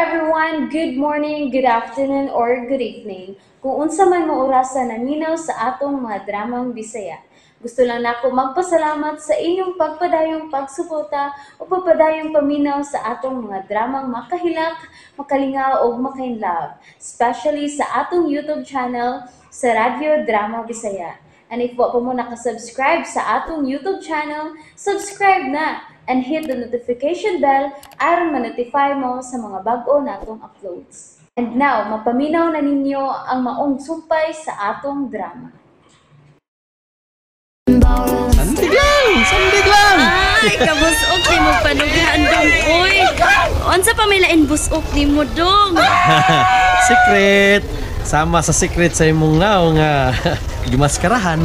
Everyone! Good morning, good afternoon, or good evening. Kung unsa man mo orasa naminaw sa atong mga dramang Bisaya. Gusto lang nako magpasalamat sa inyong pagpadayong pagsuporta o pagpadayong paminaw sa atong mga dramang makahilak, makalingaw o makainlove, especially sa atong YouTube channel sa Radyo Drama Bisaya. And if wa pa mo nakasubscribe sa atong YouTube channel, subscribe na and hit the notification bell aron ma-notify mo sa mga bag-o natong uploads. And now, mapaminaw na ninyo ang maong sumpay sa atong drama. Sandig lang! Sandig lang! Ay, kabusok ni mo panughan dong, uy. Unsa pa may lain busok ni mo dong? Secret! Sama sa secret sa imong naong nga gimaskarahan.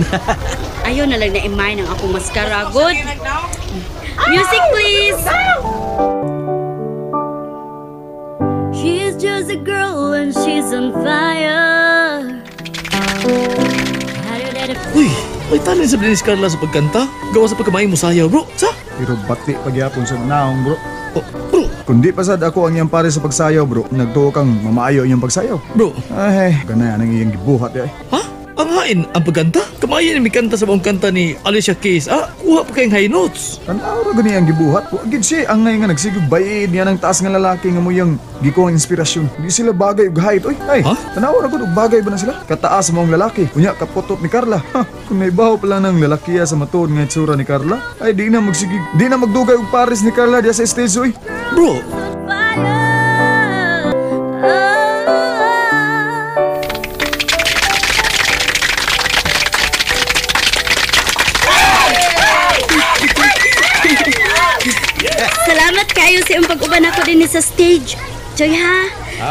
Ayaw na lang na imay ng akong maskara, good. Music, please! She's just a girl and she's on fire. Uy, may talent sa Blinis Carla sa pagkanta. Gawa sa pagkamay mo sayaw, bro. Sa? Pero bati pagyapon sa naong, bro. Oh, bro. Kundi pa sad ako ang iyang pare sa pagsayaw, bro. Nagtuo kang mamaayo iyang pagsayaw. Bro. Ay, ganaya nang iyang gibuhat ay. Ha? Ang hain, ang pagkanta? Kamayan ni kanta sa buong kanta ni Alicia Keys. Ah, kuha pa kayong high notes. Tanaw ra gani ang gibuhat. Wa gid siya ang ngay nga nagsigog bayid niya ng taas nga lalaki nga mo yang gikuhang inspirasyon. Di sila bagay og height. Oy, ay. Ha? Tanaw ra gud og bagay ba na sila? Kataas mo ang lalaki. Unya kaputot ni Carla. Ha, kung naibaw pa lang ng lalakiya sa matuod nga itsura ni Carla, ay di na magsigig, di na magdugay og pares ni Carla diya sa stage oy. Bro. Salamat kayo sa iyong pag-uban ako din sa stage. Joy ha?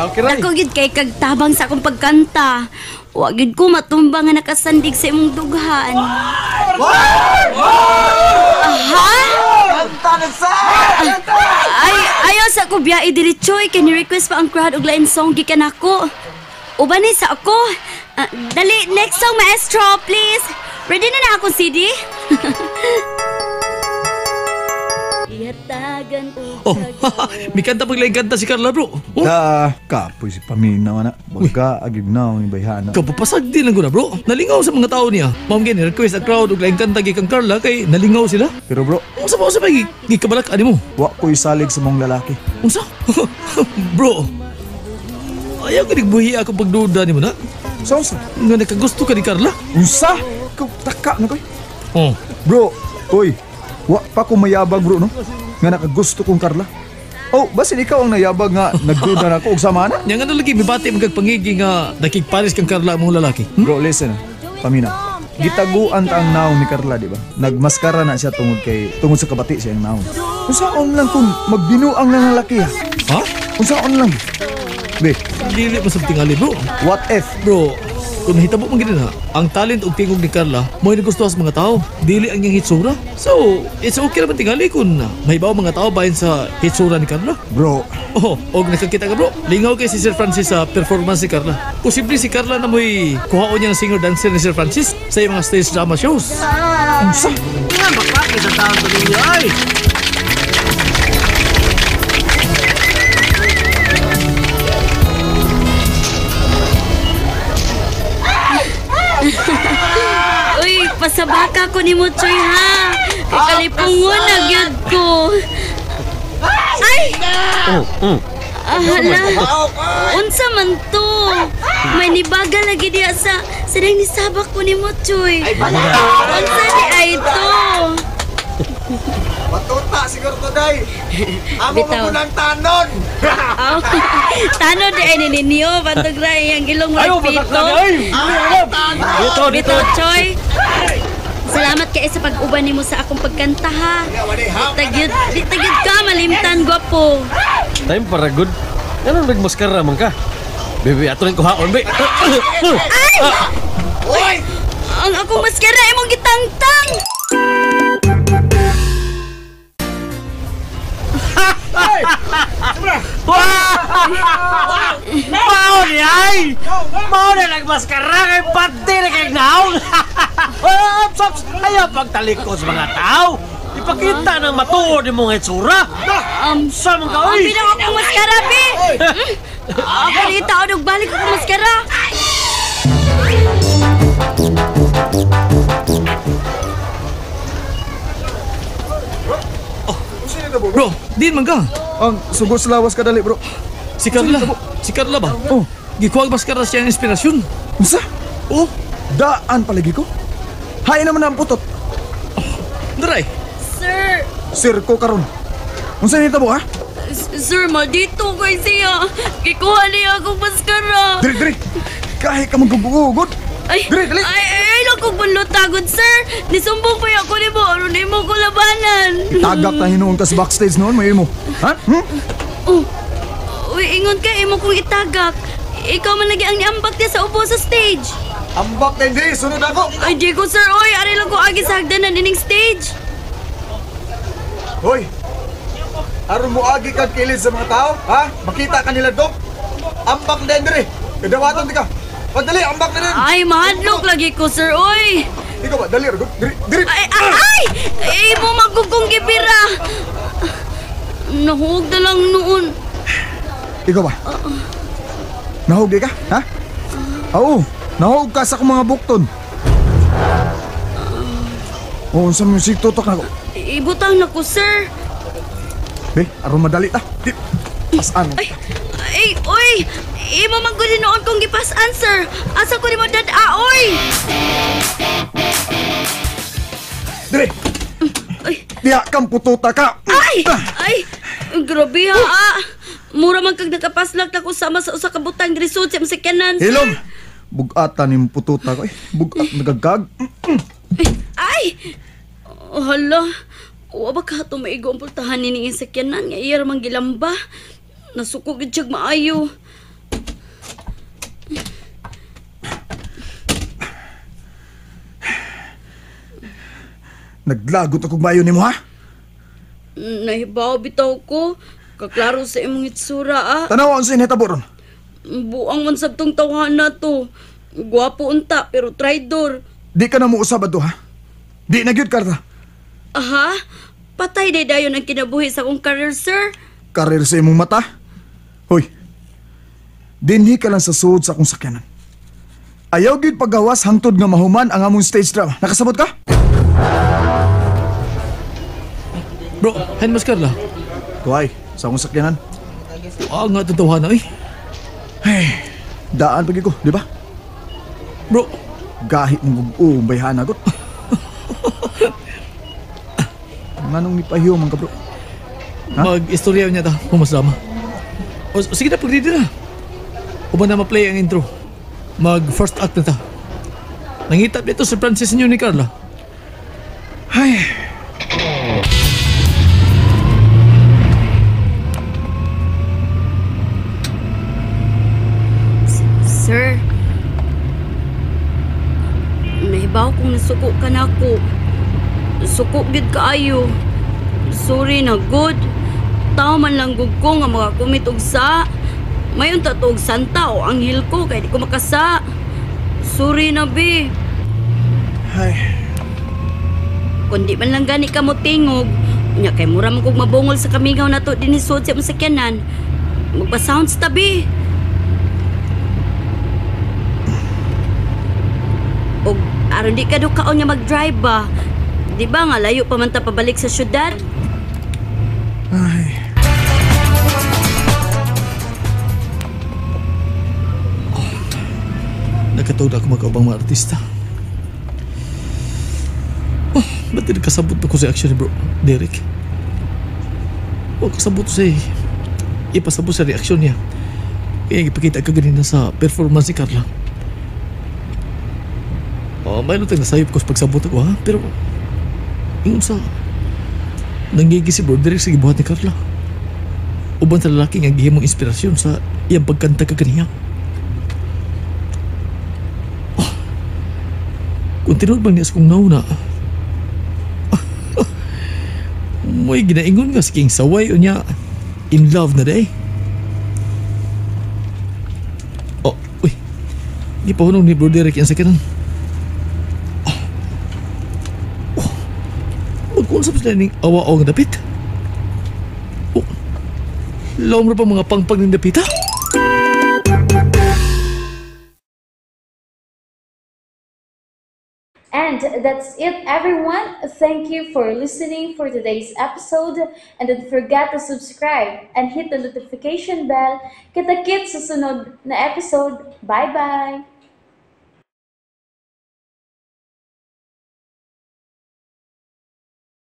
Okay ra. Dako gid kay kagtabang sa akong pagkanta. Wa gid ko matumba nga nakasandig sa imong dughan. Aha! Ay, ayaw sa ko biyae diri Choy kay ni request pa ang crowd og lain song gikan ako. Uban ni sa ako. Dali, next song maestro, please. Ready na na akong CD? Oh, mikanta pag laing kanta si Carla, bro. Oh. Da, kapoy si paminaw na. Baga, agig na ang ibayhana. Kapapasag din lang ko na, bro. Nalingaw sa mga tao niya. Ma'am, gini, request ang crowd og laing kanta gikan Carla kay nalingaw sila. Pero bro, unsa pa, unsa pa gikabalak ani mo? Wa ko'y salig sa mong lalaki. Unsa? Bro, ayaw ka nagbuhi akong pagduda ni mo na. Sa unsa? Nga nakagusto ka ni Carla? Unsa? Ikaw, taka na ko'y. Oh. Bro, oy, wa pa ko mayabag, bro, no? Nga nakagusto kong Carla. Oh, basin ikaw ang nayabag nga nagduda na ako og sama na. Nya nga lagi mibati magkagpangigi nga nakigpares kang Carla among lalaki. Hmm? Bro, listen. Pamina. Gitaguan ta ang naong ni Carla, di ba? Nagmaskara na siya tungod sa kabati siya ang naong. Unsaon lang kung magbinuang na lalaki ha? Ha? Unsaon lang? Be. Dili pa sa tingali, bro. What if? Bro, kung nahitabo man gid na, ang talent og tingog ni Carla mo'y nagustuhan sa mga tao. Dili ang iyang hitsura. So, it's okay naman tingali kung mahibaw mga tao bahin sa hitsura ni Carla. Bro. Oh, og nakakita ka, bro. Lingaw kay si Sir Francis sa performance ni Carla. Posible si Carla na mo'y kuhaon niya ng singer-dancer ni Sir Francis sa iyang mga stage drama shows. Unsa? Nga mapaki sa taon to ninyo ay. Uy, pasabaka ko ni mo, Choy, ha? Kay kalipungon na gyud ko. Ay! Hala. Unsa man to? May nibaga lagi diya sa dahil nisabak ko ni mo, Choy. Unsa di ay to? Batuta siguro to, day. Amo mo munang tanon. Tanon di ay ninyo. Bantog ra iyang ilong Ayaw, magpito. Dito, dito. Bitaw, Choy. Salamat kay sa pag-uban nimo sa akong pagkanta, ha. Di tagyud ka, malimtan, gwapo. Time para good. Ganun nagmaskara man ka. Bebe, ato rin kuhaon, be. Ay! Uy! Ang akong maskara imong gitangtang! Mao ni ay! Mao na nagmaskara kay pati na kay naong! Ops, ops! Ayaw pagtalikod sa mga tao! Ipakita ng matuod imong itsura! Sa mga Ang oy! pinang akong maskara, be! Ako ni taon og balik ako maskara. Bro, din man ka. Ang sugos lawas ka dali, bro. Si Carla. Si Carla ba? Oh. Gikuha ang maskara siya ang inspirasyon. Unsa? Oh, Daan palagi ko. Hay naman ang putot. daray. Sir, Sirko karon. Unsa ni tabo ha? sir, maldito kay siya. Gikuha niya akong maskara. Diri diri. Kahi ka magugugod. Ay, Diri dali. ay, ay, lang kong banlutagod, sir. Nisumbong pa ako ni mo. Aron nimo ko labanan. Tagak ta hinuon ka sa backstage noon, may imo. Ha? Hmm? Oh, uy, ingon ka, imo kong itagak. Ikaw man lagi ang niambak niya sa upo sa stage. Ambak na diri, sunod ako. Ay, di ko, sir. Oy, ari lang ko agi sa hagdanan ining stage. Hoy. Aron mo agi kag kilid sa mga tao, ha? Makita ka nila dok. Ambak na diri. Kadawaton di ka. Pagdali, ambak na din. Ay, mahadlok lagi ko, sir. Oy. Ikaw ba? Dali, diri, diri. Ay, ay, ay! Ay, mo magugong gibira. Nahuog na lang noon. Ikaw ba? Nahog di ka? Ha? Oo, nahog ka sa akong mga bukton. Oo, sa music tutok na ko. Ibutang na ko, sir. Be, aron madali ta. Di, pasaan. Ay, ay, oy! Imo man gud noon kong gipasan, sir. Asa ko nimo dad-a, oy? Diri, Ay, diha kang pututa ka. ay, ay! Grabe ha, ah. Mura man kag nakapaslak na ko sama sa usa ka butang diri sud sa sakyanan, sir. Hilom. Bugatan ni pututa ko eh. Bugat nagagag. Ay! Oh, hala. Wa ba ka tumaigo ang pultahan ni ning sakyanan nga iya ra man gilamba. Nasuko gid siyag maayo. Naglagot ako mayo nimo ha. Nahibaw bitaw ko. Kaklaro sa imong itsura ah. Tanaw ang sinetabo ron. Buang man sabtong tawhana to. Gwapo unta pero traidor. Di ka na mo usab adto ha. Di na gyud karta. Aha, patay day dayon ang kinabuhi sa akong career, sir. Karir sa imong mata. Hoy. Dinhi ka lang sa suod sa akong sakyanan. Ayaw gyud paggawas hangtod nga mahuman ang among stage drama. Nakasabot ka? Bro, hen mas Carla. Tuay, sa akong sakyanan. Ah, nga tatawa na eh. Hey, daan pagi ko, di ba? Bro, Gahi mong gugo, bayhana ko. Nganong nipahiyo man ka, bro? Ha? Mag-istorya niya ta, pumasama. O, sige na, pag-ready na. Uban na ma-play ang intro. Mag-first act na ta. Nangita dito si Francis ninyo ni Carla. Ay, Sir, nahibaw kong nasuko ka na ako. Suko gid kaayo. Sorry na good. Tao man lang gud ko nga makakumit og sa. Mayon ta to og santa o anghel ko kay di ko makasa. Sorry na be. ay. Kun di man lang gani ka mo tingog, unya kay mura man kog mabungol sa kamingaw nato dinhi sud sa imong sakyanan. Magpa-sounds tabi. Og aron di ka do kaon nga mag-drive ba? Di ba nga layo pa man ta pabalik sa syudad? Ay. Nakatawag ako magkaubang mga artista. Oh, ba't di nagkasabot ako sa action ni bro, Derek? O, kasabot siya eh. Ipasabot sa reaksyon niya. Kaya ipakita ka ganina sa performance ni Carla. Oh, mayroon tayong nasayop ko sa pagsabot ako ha. Pero, ingon sa, nanggigi si bro Derek sa gibuhat ni Carla. Uban sa lalaki nga gihimong inspirasyon sa iyang pagkanta ka kaniya. Kung tinuod bang niya sa kong nauna, mo'y ginaingon nga si King Saway o niya in love na day. Oh, uy. Di pa hunong ni Bro Derek yan sa kanan. Oh. Oh. Magkunsap sila ning awa-awa nga dapit. Oh. Lawom ra pa mga pangpang ng dapita. And that's it, everyone. Thank you for listening for today's episode. And don't forget to subscribe and hit the notification bell. Kita-kits sa sunod na episode. Bye-bye!